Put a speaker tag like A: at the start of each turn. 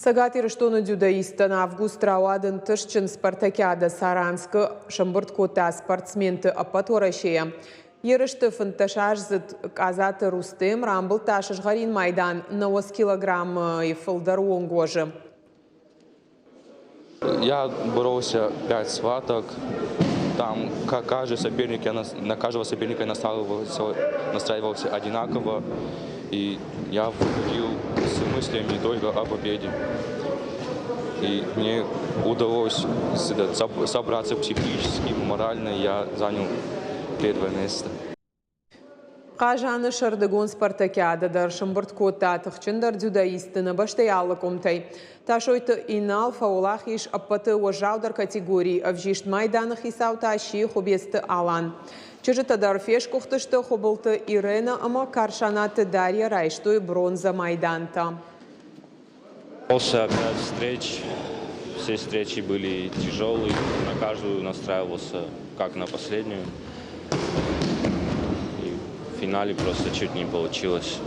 A: Цӕгат Ирыстоны дзюдоисттӕн август рауад ӕнтыстджын. Спартакиадӕ Саранскы сӕмбырд кодта спортсменты ӕппӕт Уӕрӕсейӕ. Ерысты 15-аздзыд Къадзаты Рустем рамбылдта сызгъӕрин майдан 90 килограммы фылдӕр уонгуӕзы.
B: Я боролся пять схваток. Там каждый соперник, я на каждого соперника настраивался, настраивался одинаково. И я выходил с мыслями только о победе. И мне удалось собраться психически, морально. Я занял первое место.
A: Хъазаны сӕрдыгон спартакиадӕ дӕр сӕмбырд кодта тыхджындӕр дзюдоистты нӕ бӕстӕйы алы къуымтӕй. Тасойты Инал фӕуӕлахиз ӕппӕты уӕззаудӕр категорийы ӕвзист майданы хицау та сси Хуыбецты Алан. Чызджытӕ дӕр фесгуыхтысты Хуыбылты Ирена ӕмӕ Карсанаты Дарья райстой бронзӕ майдантӕ.
C: Боролся пять встреч. Все встречи были тяжелые. На каждую настраивался, как на последнюю. И в финале просто чуть не получилось.